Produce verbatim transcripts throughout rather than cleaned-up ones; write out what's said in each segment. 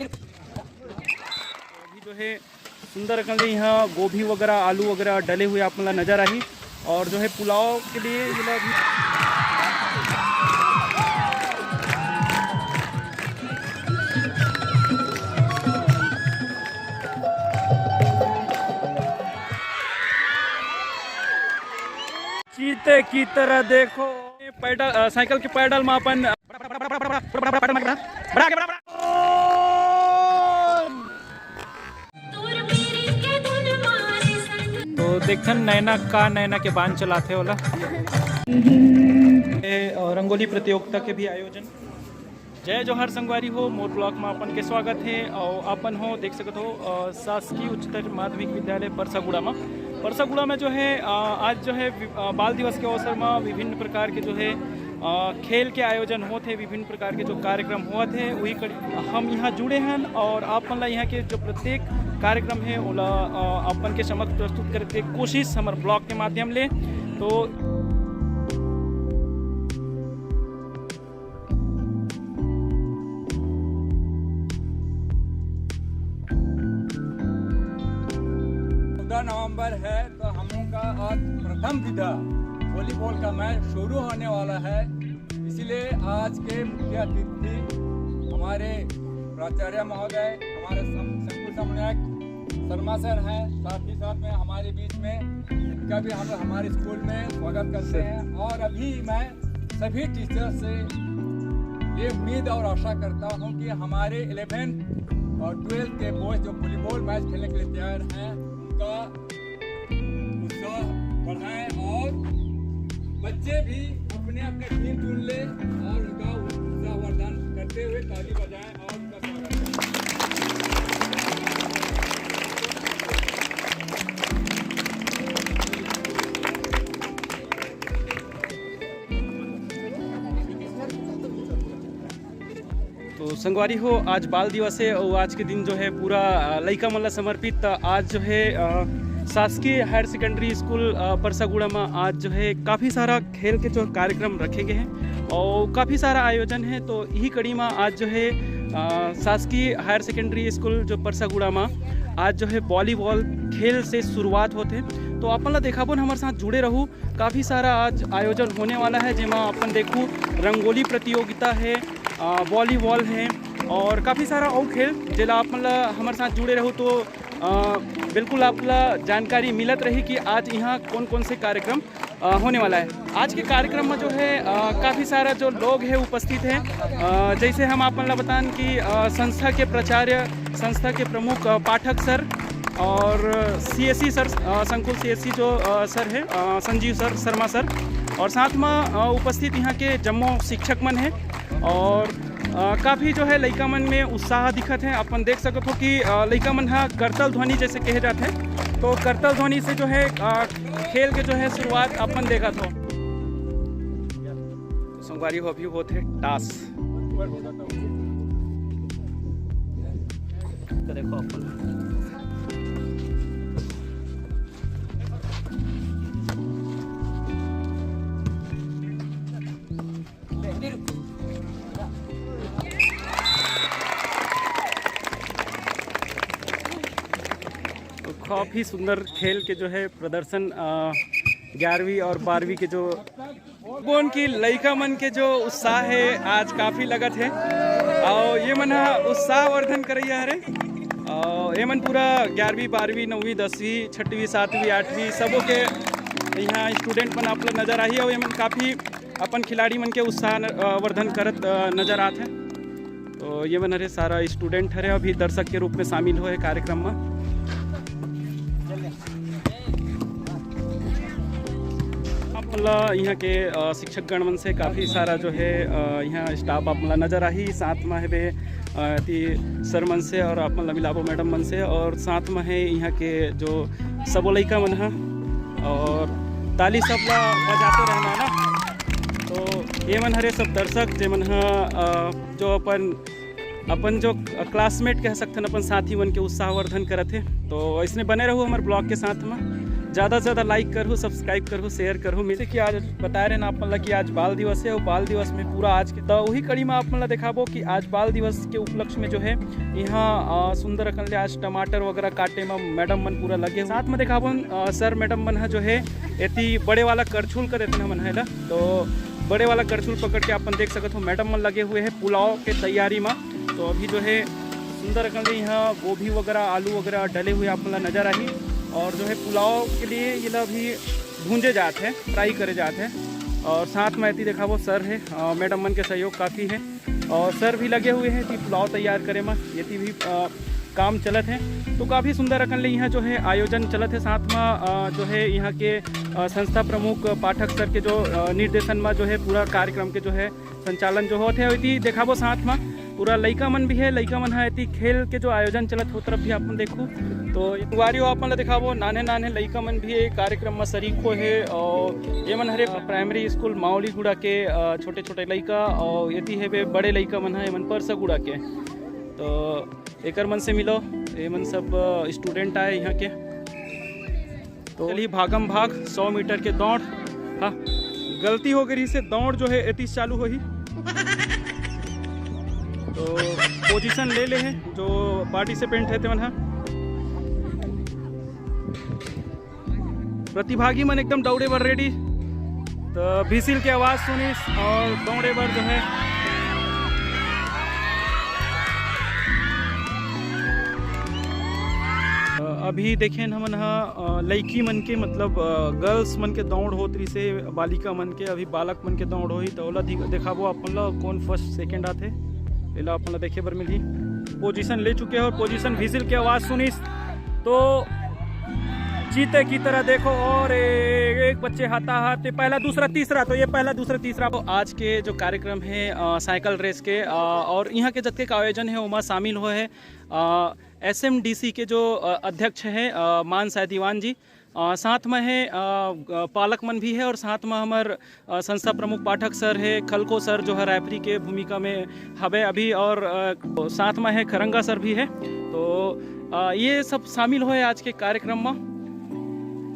अभी जो है सुंदर अकन ले यहाँ गोभी वगैरह, आलू वगैरह डले हुए आप मन ला नजर आही। और जो है पुलाव के लिए ये लोग अभी चीते की तरह देखो, पैडल, अ, साइकिल के पैडल में अपन तो देखन नैना का, नैना के बांध चलाथे ओला। ए, अ, रंगोली प्रतियोगिता के भी आयोजन। जय जोहार संगवारी हो, मोर ब्लॉग में अपन के स्वागत है। और अपन हो देख सकत हो, अ, शासकीय उच्चतर माध्यमिक विद्यालय परसागुड़ा में, परसागुड़ा में जो है, अ, आज जो है वि-, अ, बाल दिवस के अवसर में विभिन्न प्रकार के जो है, अ, खेल के आयोजन होत हे, विभिन्न प्रकार के जो कार्यक्रम होत हे, वही कड़ी हम यहाँ जुड़े हन और आप मन ला यहाँ के जो प्रत्येक कार्यक्रम है ओला, अ, अपन के समक्ष प्रस्तुत करे के कोशिश हमर ब्लॉग के माध्यम ले। तो चौदह नवंबर है, तो हम लोग का आज प्रथम विधा वॉलीबॉल का मैच शुरू होने वाला है। इसीलिए आज के मुख्य अतिथि हमारे प्राचार्य महोदय, हमारे सं-, संकुल समन्वयक शर्मा सर हैं, साथ ही साथ में हमारे बीच में इनका भी हम हमारे स्कूल में स्वागत करते हैं। और अभी मैं सभी टीचर से ये उम्मीद और आशा करता हूँ कि हमारे इलेवेंथ और ट्वेल्थ के बॉयज जो वॉलीबॉल मैच खेलने के लिए तैयार हैं, उनका उत्साह बढ़ाएं और बच्चे भी अपने अपने टीम चुन ले और उनका उत्साहवर्धन करते हुए ताली बजाएं और उनका स्वागत करें। तो संगवारी हो, आज बाल दिवस है और आज के दिन जो है पूरा, अ, लइका मन ला समर्पित। त आज जो है, अ, शासकीय हायर सेकेंडरी स्कूल, अ, परसागुड़ा में आज जो है काफ़ी सारा खेल के जो कार्यक्रम रखे गए हैं और काफ़ी सारा आयोजन है। तो यही कड़ी में आज जो है, अ, शासकीय हायर सेकेंडरी स्कूल जो परसागुड़ा में आज जो है वॉलीबॉल खेल से शुरुआत होते। तो अपन ला देखाबो न, हमारे साथ जुड़े रहू। काफ़ी सारा आज आयोजन होने वाला है, जेमा अपन देखू रंगोली प्रतियोगिता है, अ, वॉलीबॉल है और काफ़ी सारा और खेल, जेला आप मन ला हमर साथ जुड़े रहू तो, अ, बिल्कुल आप ला जानकारी मिलत रही कि आज यहाँ कौन कौन से कार्यक्रम, अ, होने वाला है। आज के कार्यक्रम में जो है, अ, काफ़ी सारा जो लोग हैं उपस्थित हैं। अ, जैसे हम आप मन ला बतान कि, अ, संस्था के प्राचार्य, संस्था के प्रमुख, अ, पाठक सर और सीएससी सर, अ, संकुल सीएससी जो, अ, सर है, अ, संजीव सर, शर्मा सर, और साथ में, अ, उपस्थित यहाँ के जम्मो शिक्षक मन है और, अ, काफ़ी जो है लइका मन में उत्साह दिखत है। अपन देख सकत हो कि, अ, लइका मन हा करतल ध्वनि जैसे कहे जाते हैं, तो करतल ध्वनि से जो है, अ, खेल के जो है शुरुआत अपन देखत हो। तो संगवारी हो, अभी होत है टास। तो देखो अपन तो काफ़ी सुंदर खेल के जो है प्रदर्शन, अ, ग्यारहवीं और बारहवीं के जो बोन की लइका मन के जो उत्साह है आज काफ़ी लगत है और ये मन ह उत्साहवर्धन करैया हरे। और ये मन पूरा ग्यारहवीं, बारहवीं, नौवीं, दसवीं, छठवीं, सातवीं, आठवीं सबो के यहाँ स्टूडेंट मन आप लोग नजर आही और ये मन काफ़ी अपन खिलाड़ी मन के उत्साह न-, अ, वर्धन करत, अ, नजर आत है। तो ये मन हरे सारा स्टूडेंट हरे, अभी दर्शक के रूप में शामिल होए कार्यक्रम में। आप मन ला यहाँ के, अ, शिक्षक गण मन से काफ़ी सारा जो है, अ, यहाँ स्टाफ आप मन ला नजर आही, साथ में हेबे, अ, ती सर मन से और आप मन ला मिलाबो मैडम मन से, और साथ में है यहाँ के जो सबो लइका मन ह, और ताली सब ला बजाते रहना है ना। तो ये मन हरे सब दर्शक जे मन ह, अ, जो अपन, अपन जो क्लासमेट कह सकथन, अपन साथी मन के उत्साहवर्धन करत हे। तो इसने बने रहू हमर ब्लॉग के साथ में। ज्यादा से ज्यादा like करहू, subscribe करहू, share करहू। जैसे कि आज बताए रहे ना आप मन ला कि आज बाल दिवस है, और बाल दिवस में पूरा आज के, तो वही कड़ी में आप मन ला दिखाबो कि आज बाल दिवस के उपलक्ष्य में जो है यहाँ, अ, सुंदर अकन ले आज टमाटर वगैरह काटे में मैडम मन पूरा लगे। साथ में दिखाबो, अ, सर मैडम मन ह जो है एती बड़े वाला करछुल कर देते हमन है ना, तो बड़े वाला करछुल पकड़ के अपन देख सकत हो, मैडम मन लगे हुए हैं पुलाव के तैयारी में। तो अभी जो है सुंदर अकन ले यहाँ गोभी वगैरह, आलू वगैरह डले हुए आप मन ला नजर आही। और जो है पुलाव के लिए ये ला अभी भूंजे जात है, fry करे जात है। और साथ में एती दिखाबो सर है, अ, मैडम मन के सहयोग काफ़ी है और सर भी लगे हुए हैं कि पुलाव तैयार करे में। एती भी, अ, काम चलत है। तो काफ़ी सुंदर अकन ले यहाँ जो है आयोजन चलत है। साथ में, अ, जो है यहाँ के, अ, संस्था प्रमुख पाठक सर के जो, अ, निर्देशन में जो है पूरा कार्यक्रम के जो है संचालन जो होत है, एती देखाबो। साथ में पूरा लइका मन भी है, लइका मन ह एती खेल के जो आयोजन चलत हो तरफ भी आप मन देखू। तो ये दुआरी हो आप मन ला देखाबो, नान्हे नान्हे लइका मन भी ये कार्यक्रम में शरीक हो है। और ये मन हरे प्राइमरी स्कूल मावलीगुड़ा के, अ, छोटे छोटे लइका, और एती है बे बड़े लइका मन है, ये मन परसागुड़ा के। तो एकर मन से मिलो, ये मन सब, अ, स्टूडेंट आए यहाँ के। तो चलिए भागम भाग सौ मीटर के दौड़। हाँ, गलती हो गई से दौड़ जो है एतीस चालू होही। तो पोजीशन ले ले है जो पार्टिसिपेंट है तेमन हा। प्रतिभागी मन एकदम दौड़े बर रेडी। तो व्हिसिल के आवाज सुनिस और दौड़े बर जो है। अ, अभी देखेन हमन ह, अ, लइकी मन के, मतलब, अ, गर्ल्स मन के दौड़ होत रिसे, बालिका मन के, अभी बालक मन के दौड़ होही। तो ओला दि-, देखाबो अपन ला, कौन फर्स्ट सेकंड आथे, एला अपन ला देखे बर मिलही। पोजीशन ले चुके हो, पोजीशन व्हिसिल के आवाज सुनिस तो चीते की तरह देखो, और ए-, एक बच्चे हाथाहाथ, ये पहला, दूसरा, तीसरा, तो ये पहला, दूसरा, तीसरा। तो आज के जो कार्यक्रम है, अ, साइकिल रेस के, अ, और यहाँ के जतके का आयोजन है, ओमा शामिल हुए है, अ, एसएमडीसी के जो, अ, अध्यक्ष है, अ, मान साय दीवान जी, अ, साथ में है, अ, अ, पालक मन भी है और साथ में हमर, अ, संस्था प्रमुख पाठक सर है, खलको सर जो है रायपुरी के भूमिका में हवे अभी, और, अ, साथ में है खरंगा सर भी है। तो, अ, ये सब शामिल होए आज के कार्यक्रम में।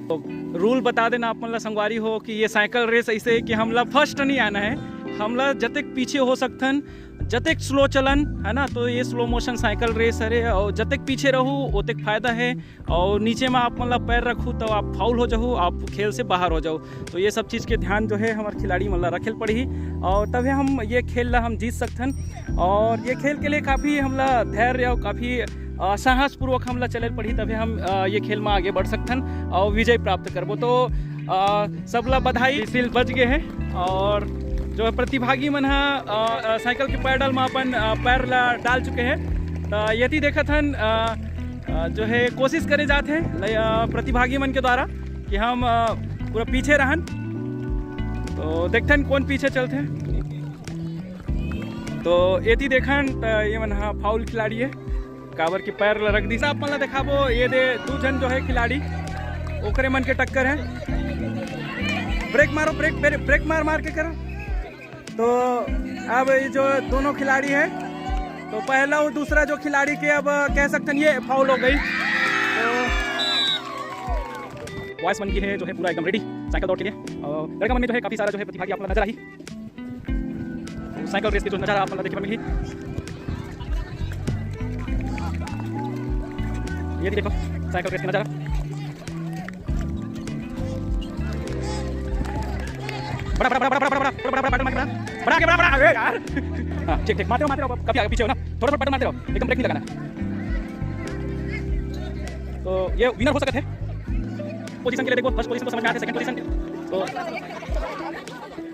तो रूल बता देना आप मन ला संगवारी हो कि ये साइकिल रेस ऐसे है कि हमला फर्स्ट नहीं आना है, हमला जतेक पीछे हो सकथन, जतेक स्लो चलन है ना, तो ये स्लो मोशन साइकिल रेस हरे, और जतेक पीछे रहू ओतेक फायदा है। और नीचे में आप मन ला पैर रखू तो आप फाउल हो जाहू, आप खेल से बाहर हो जाओ। तो ये सब चीज़ के ध्यान जो है हमारे खिलाड़ी मन ला रखे पड़ही, और तभी हम ये खेल ला हम जीत सकथन। और ये खेल के लिए काफ़ी हमला धैर्य और काफ़ी, अ, साहसपूर्वक हमला चले पड़ही, तभी हम, अ, ये खेल में आगे बढ़ सकथन और विजय प्राप्त करबो। तो, अ, सबला बधाई, सील बच गए हैं। और जो है प्रतिभागी मन हा, अ, अ, साइकिल के पैडल में अपन, अ, पैर ला डाल चुके हैं। तो यदि देखत हन, अ, अ, जो है कोशिश करे जात है ल-, अ, प्रतिभागी मन के द्वारा कि हम, अ, पूरा पीछे रहन। तो देखथन कौन पीछे चलथे। तो एती देखन त ये मन हा फाउल खिलाड़ी है, काबर के पैर ला रख दी। आप मन ला देखाबो, ये दे दू झन जो है खिलाड़ी, ओकरे मन के टक्कर है। ब्रेक मारो, ब्रेक, ब्रेक, ब्रेक मार मार के करो। तो अब ये जो दोनों खिलाड़ी है, तो पहला और दूसरा जो खिलाड़ी के अब कह सकते हैं ये फाउल हो गई। तो बॉयज मन की है जो है पूरा एकदम रेडी साइकिल दौड़ के लिए, और लड़का मन में जो है काफ़ी सारा जो है प्रतिभागी आप लोग नजर आई। साइकिल रेस के जो नज़ारा आप लोग देखे मिली, ये भी देखो साइकिल रेस के नज़ारा। बड़ा, बड़ा, बड़ा, बड़ा, बड़ा, बड़ा, बड़ा, बड़ा, बड़ा, बड़ा, बड़ा, बड़ा, बड़ा, बड़ा, बड़ा, अरे यार। हाँ, ठीक, ठीक, मारते रहो, मारते रहो, कभी आगे पीछे हो ना, थोड़ा, थोड़ा बटन मारते रहो, एकदम ब्रेक नहीं लगाना। तो ये विनर हो सकते हैं। पोजीशन के लिए देखो, फर्स्ट पोजीशन तो समझ में आते, सेकंड पोजीशन के, तो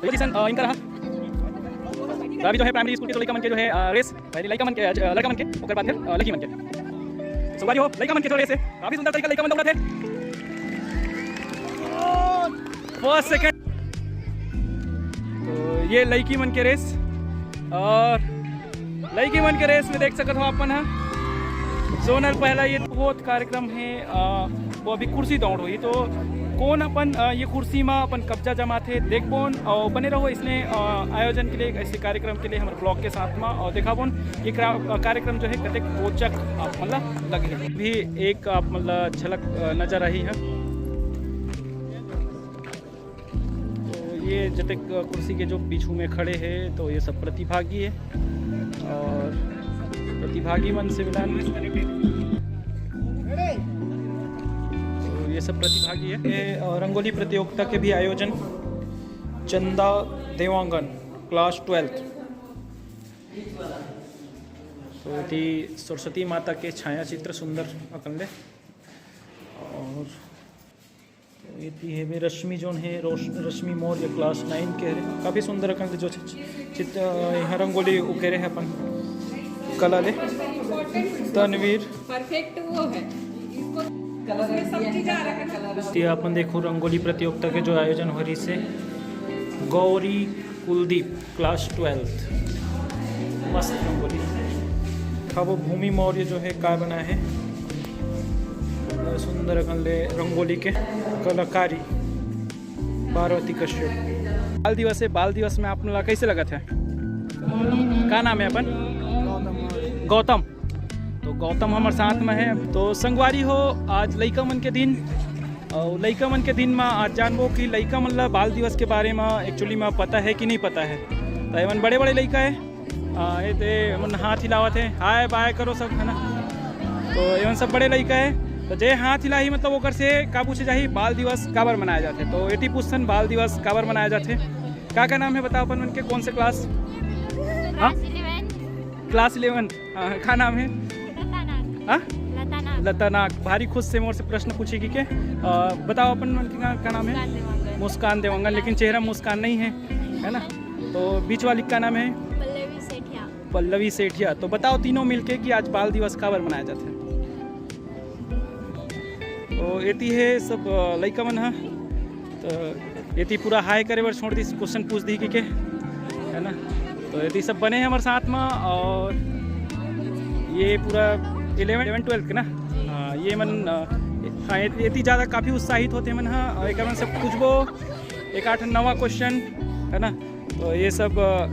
पोजीशन, अ, इनका रहा। तो अभी जो है प्राइमरी स्कूल के जो लड़का मन के जो है, अ, रेस, पहले लड़का मन के, अ, लड़का मन के, ओकर बाद फिर, अ, लड़की मन के। संगवारी हो, लड़का मन के जो रेस है, काफी सुंदर तरीका लड़का मन दौड़त है। First, second. तो ये लड़की मन के रेस, और लड़की मन के रेस में देख सकत हो अपन ह, जोनल पहला ये बहुत कार्यक्रम है, अ, वो अभी कुर्सी दौड़ होही, तो कौन अपन, अ, ये कुर्सी में अपन कब्जा जमाथे, देखबोन, और बने रहो इसने, अ, आयोजन के लिए, ऐसे कार्यक्रम के लिए हमारे ब्लॉग के साथ में, और देखाबोन ये क्रा-, अ, कार्यक्रम जो है कतेक रोचक आप मन ला लगे। भी एक आप मन ला झलक, अ, नजर आही है। ये जतेक कुर्सी के जो पीछू में खड़े हैं, तो ये सब प्रतिभागी है और प्रतिभागी मन से मिला। तो ये सब प्रतिभागी है। ये, अ, रंगोली प्रतियोगिता के भी आयोजन चंदा देवांगन, क्लास ट्वेल्थ। तो एती सरस्वती माता के छाया चित्र सुंदर अकन ले। और तो एती हे बे रश्मि जोन हे, रोश-, रश्मि मौर्य, क्लास नाइन के हरे। काफ़ी सुंदर अकन ले जो चित-, चित-, अ, यहाँ रंगोली उकेरे हे अपन कला ले। तनवीर। परफेक्ट वो है। इसको, इसमें सब चीज़ें आ रखा है। ये अपन देखो रंगोली प्रतियोगिता के जो आयोजन हो रही से गौरी कुलदीप, क्लास ट्वेल्थ। मस्त रंगोली। हाँ, वो भूमि मौर्य जो है, काय बनाए हे, सुंदर अकन ले रंगोली के कलाकारी। पार्वती कश्यप। बाल दिवस है, बाल दिवस में आप मन ला कैसे लगत है? का नाम है अपन? गौतम। तो गौतम हमर साथ में है। तो संगवारी हो, आज लइका मन के दिन, और लइका मन के दिन में आज जानबो कि लइका मन ला बाल दिवस के बारे में एक्चुअली में पता है कि नहीं पता है। तो एमन बड़े बड़े लइका है, आ, ये ते एमन हाथ हिलावत है, हाय बाय करो सब, है ना? तो एमन सब बड़े लइका है, तो जे हाथ हिलाही, मतलब, ओकर से का पूछे जाही, बाल दिवस काबर मनाया जाथे? तो एती पूछथन, बाल दिवस काबर मनाया जाथे? का का नाम है, बताओ अपन मन के, कौन से क्लास? हाँ? Class eleven. हाँ, का नाम है? लता नाग। हाँ? लता नाग। लता नाग। भारी खुश से मोर से प्रश्न पूछे कि के। अ, बताओ अपन मन के का, का नाम है? मुस्कान देवांगन। मुस्कान देवांगन, लेकिन चेहरा मुस्कान नहीं है, है ना? तो बीच वाली का नाम है? पल्लवी सेठिया। पल्लवी सेठिया। तो बताओ तीनों मिलके कि आज बाल दिवस काबर मनाया जाथे? तो एती है सब, अ, लइका मन ह। तो एती पूरा हाय करे बर छोड़ दिस, क्वेश्चन पूछ दी कि के, है ना? तो एती सब बने हैं हमारे साथ में। और ये पूरा इलेवन, इलेवन ट्वेल्थ के ना, हाँ, ये मन, अ, हाँ, एती ज़्यादा काफ़ी उत्साहित होते मन ह। और एक मन से पूछबो एक आठ नवा क्वेश्चन, है ना? तो ये सब, अ,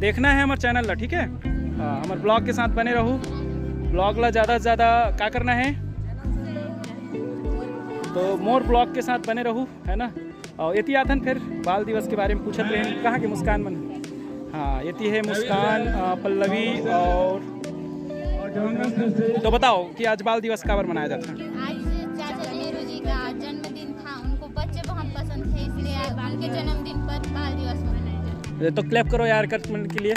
देखना है हमारे चैनल ला, ठीक है? हाँ, हमारे ब्लॉग के साथ बने रहू। ब्लॉग ला ज़्यादा से ज़्यादा का करना है, तो मोर ब्लॉग के साथ बने रहू, है ना? और एती आथन फिर बाल दिवस के बारे में पूछत रहे, कहाँ के मुस्कान मन? हाँ, एती है मुस्कान, अ, पल्लवी और, तो बताओ कि आज बाल दिवस काबर मनाया जाता है? आज चाचा नेहरू जी का जन्मदिन था, उनको बच्चे बहुत पसंद थे, इसलिए आज उनके जन्मदिन पर बाल दिवस मनाया जाता है। ये तो क्लैप करो यार, कर मन के लिए।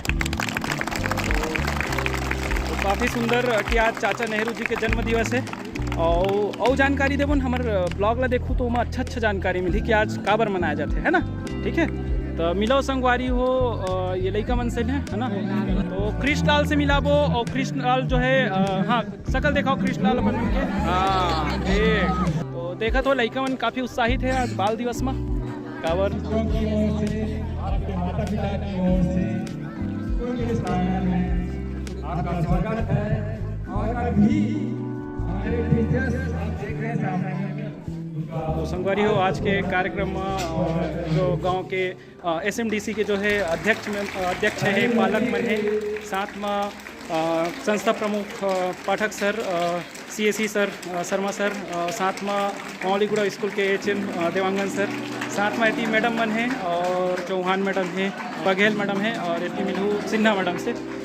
तो काफ़ी सुंदर कि आज चाचा नेहरू जी के जन्म दिवस है। और, और जानकारी देबो न, हमर ब्लॉग ला देखू तो ओमा अच्छा अच्छा जानकारी मिली कि आज काबर मनाया जाथे, है ना? ठीक है, तो मिलो संगवारी हो, अ, ये लइका मन से है, है ना? तो कृष्णलाल से मिलाबो। और कृष्णलाल जो है, अ, हाँ, सकल देखाओ कृष्णलाल अपन मन के। हाँ, ठीक। तो देखत हो लइका मन काफ़ी उत्साहित है आज बाल दिवस में। काबर? आपके माता पिता की ओर से स्कूल के प्रांगण में आपका स्वागत है। और अभी हमारे टीचर्स आप देख रहे हैं सामने। तो संगवारी हो, आज के कार्यक्रम में, अ, जो गांव के, अ, एसएमडीसी के जो है अध्यक्ष में, अ, अध्यक्ष है, पालक मन है, साथ में, अ, संस्था प्रमुख, अ, पाठक सर, अ, सीएसी सर, अ, शर्मा सर, अ, साथ में मौलीगुड़ा स्कूल के एचएम, अ, देवांगन सर, साथ में एती मैडम मन है और चौहान मैडम है, बघेल मैडम है और एती मिलू सिन्हा मैडम से।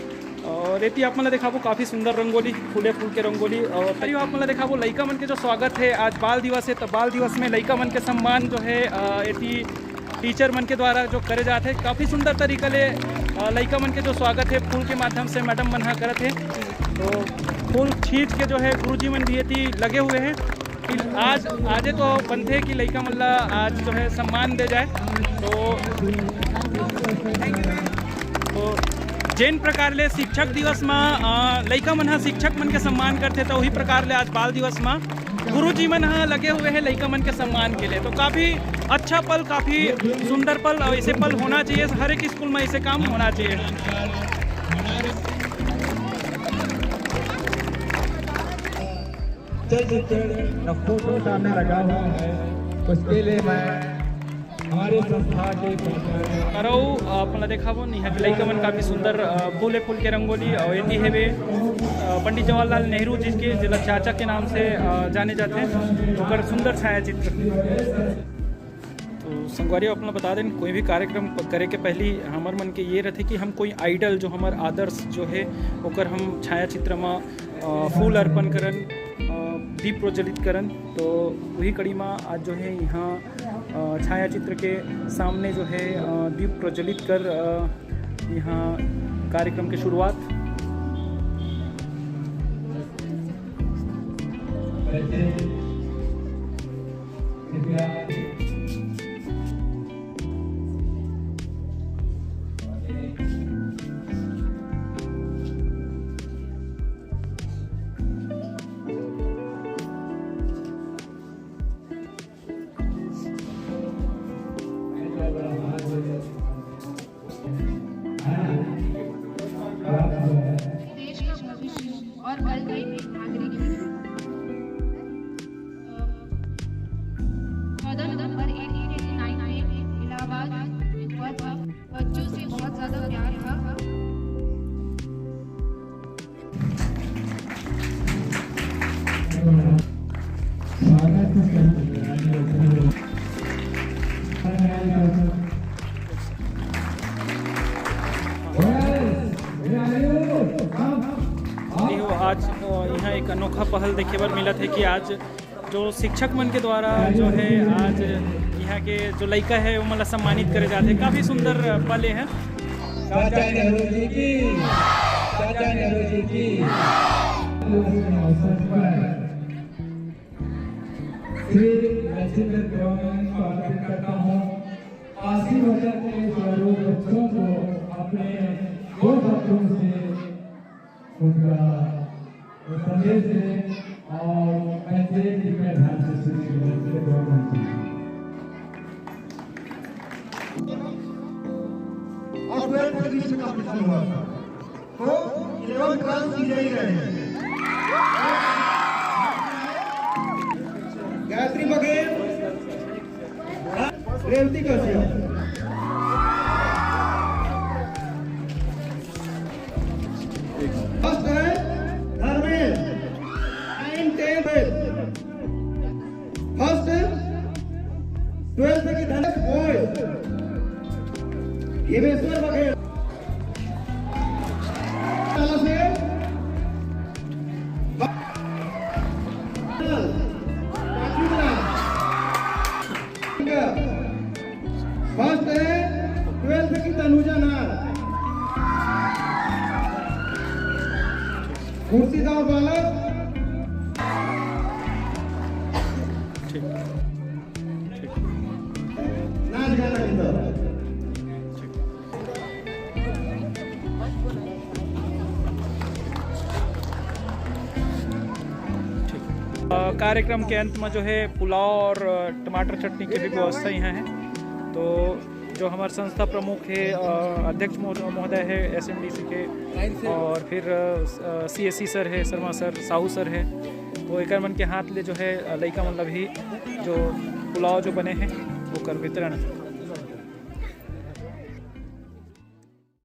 और एती आप मन ला देखाबो काफ़ी सुंदर रंगोली, फूले फूल के रंगोली। और तैयो आप मन ला देखाबो लइका मन के जो स्वागत है, आज बाल दिवस है, तो बाल दिवस में लइका मन के सम्मान जो है, अ, एती टीचर मन के द्वारा जो करे जात है, काफ़ी सुंदर तरीका ले, अ, लइका मन के जो स्वागत है फूल के माध्यम से मैडम मन ह करत है। तो फूल छींच के जो है गुरुजी मन भी एती लगे हुए हैं। फिर आज, आजे तो बनथे कि लइका मन ला आज जो है सम्मान दे जाए। तो, तो जेन प्रकार ले शिक्षक दिवस मा, अ, लइका मन ह शिक्षक मन के सम्मान करथे, तो वही प्रकार ले आज बाल दिवस मा गुरुजी मन ह लगे हुए हैं लइका मन के सम्मान के लिए। तो काफ़ी अच्छा पल, काफ़ी सुंदर पल, और ऐसे पल होना चाहिए, हर एक स्कूल में ऐसे काम होना चाहिए। चलचित्र का फोटो सामने लगा हुआ है, उसके लिए मैं हमारे संस्था के कर्मचारी अरऊ, अ, अपन ला देखाबो, इहाँ के लइका मन काफ़ी सुंदर, अ, फूले फूल के रंगोली, और एती हेवे, अ, पंडित जवाहरलाल नेहरू जी के, जेला चाचा के नाम से, अ, जाने जाथे, ओकर सुंदर छायाचित्र। तो संगवारी, अपन ला बता देन, कोई भी कार्यक्रम प-, करे के पहली हमर मन के ये रहथे कि हम कोई idol, जो हमर आदर्श जो हे, ओकर हम छायाचित्र म, अ, फूल अर्पण करन, अ, दीप प्रज्वलित करन। तो वही कड़ी म आज जो हे इहाँ, अ, छायाचित्र के सामने जो हे, अ, दीप प्रज्वलित कर, अ, इहाँ कार्यक्रम के शुरुआत। देश का भविष्य और कल के नागरिक हैं। चौदह नवंबर एटीन एटी नाइन में इलाहाबाद हुआ था। बच्चों से बहुत ज्यादा प्यार था। देखो, आज, अ, यहाँ एक अनोखा पहल देखे बर मिलत हे कि आज जो शिक्षक मन के द्वारा जो हे, आज यहाँ के जो लइका हे, ओमन ला सम्मानित करे जाथे। काफी सुंदर पल हे। चाचा नेहरू जी की, चाचा नेहरू जी की। श्री लक्ष्मी देव को अर्पित करता हूँ। आशीर्वचन के स्वरूप बच्चों को अपने दो शब्दों से उनका संदेश दें और पंचायत की प्रधान से श्री लक्ष्मी देव को और ट्वेल्थ के बीच में कंपटीशन हुआ था, तो इलेवन क्लास की जाई रहे। गायत्री बघेल, रेवती कश्यप। फर्स्ट है Dharmesh, nine ten. First, twelfth की धनेश बॉय, हिमेश्वर बघेल। फर्स्ट है ट्वेल्थ की तनुजा नार। कुर्सी दाव बालक। ठीक। नाच गाना की तरफ। अ, कार्यक्रम के अंत में जो है पुलाव और, अ, टमाटर चटनी की भी व्यवस्था यहाँ है। तो जो हमारे संस्था प्रमुख है, अ, अध्यक्ष महोद-, महोदय है एसएमडीसी के, और फिर, अ, स-, अ, सीएससी सर है, शर्मा सर, साहू सर है, तो एकर मन के हाथ ले जो है, अ, लइका मन ला भी जो पुलाव जो बने हैं, ओकर वितरण